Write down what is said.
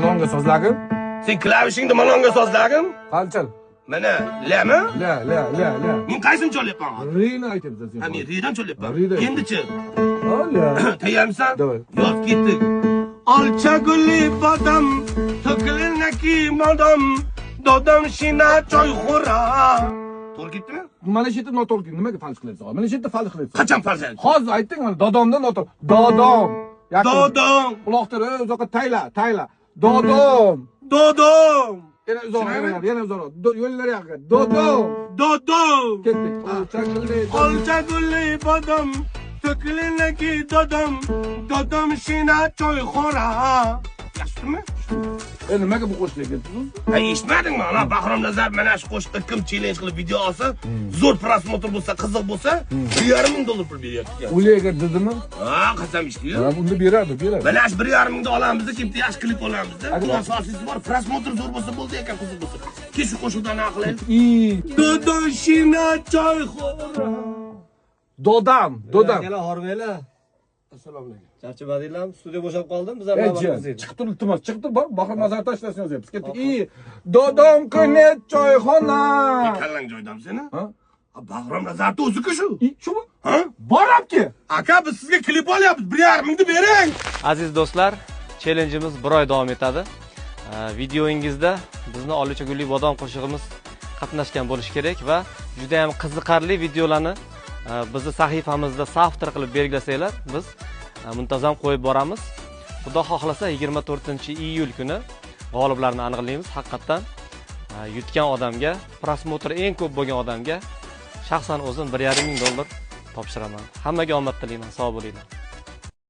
Malonga sozlagin. Sen klavishingni malonga sozlagin. Qanchal? Mana, lami? La, la, la, la. Men qaysini cholyapman hozir? Reyni aytyapsan sen. Ha, men redan cholyapman. Redan. Endichi, Ola. tayyormisan? Давай. Yoz ketdik. Olcha gulli bodom, to'kilinaki modom, dodam shina choyxo'ra. To'g'ri ketdimi? Mana shu yerda noto'g'ri. Nimaga фальш qilyapsan? Mana shu yerda фальш qilyapsan. Qachon фальш? Hozir aytding mana dodomdan noto'g'ri. Dodom. Yaqin. Dodom, Uloqtir, uzoqqa tayla, tayla. Dodom. dodom, Yana uzoqroq, yana uzoqroq. Yo'llar yaqin. Dodom. dodom. Ketdik. Olcha gulli. Olcha gulli bodom, to'kilinaki dodom, dodom shina choyxo'ra. Yaxshimi? E, nimaga bu qo'shiqga ketdingiz? Ha, eshitmadingmi? Ana Bahrom Nazar mana shu qo'shiqda kim challenge qilib video olsa, zo'r просмотр bo'lsa, qiziq bo'lsa, $1,5 ming pul beryapti. Ulega dedimi? Ha, qasam ishlaydi. Ha, unda beradi, beradi. Mana shu 1,5 mingda olamiz, kimda yaxshi klip olamiz. Aka- Quloq solsangiz bor, просмотр zo'r bo'lsa bo'ldi ekan, qiziq bo'lsa. Keyin shu qo'shiqdan aqlaylik. I Dodoshina choyxo'ra. Dodam, dodam. Akalar, hormanglar. Assalomu alaykum. Charchamadinglarmi? Studiya bo'shab qoldim. Biz ham Ey navbat jiyan, qilsak. chiqib tur, iltimos, chiqib tur, bor, Bahrom Nazarov tashlasini yozyapmiz. Ketdik. I dodam kuni choyxona. Kallang joydam seni. Ha? Ha, Bahrom Nazarov o'zi-ku shu. I, shumi? Ha? Borabki. Aka, biz sizga klip olyapmiz. 1,5 mingni bering. Aziz do'stlar, challengeimiz bir oy davom etadi. Videoyingizda bizni Olicha gulli bodom qo'shig'imiz qatnashgan bo'lishi kerak va juda ham qiziqarli videolarni bizni sahifamizda соавтор qilib belgilasanglar, biz muntazam qo'yib boramiz. Xudo xohlasa 24-iyul kuni g'oliblarni aniqlaymiz. Haqiqatdan yutgan odamga, просмотр eng ko'p bo'lgan odamga shaxsan o'zim $1,5 ming topshiraman. Hammaga omad tilayman. Sog' bo'linglar.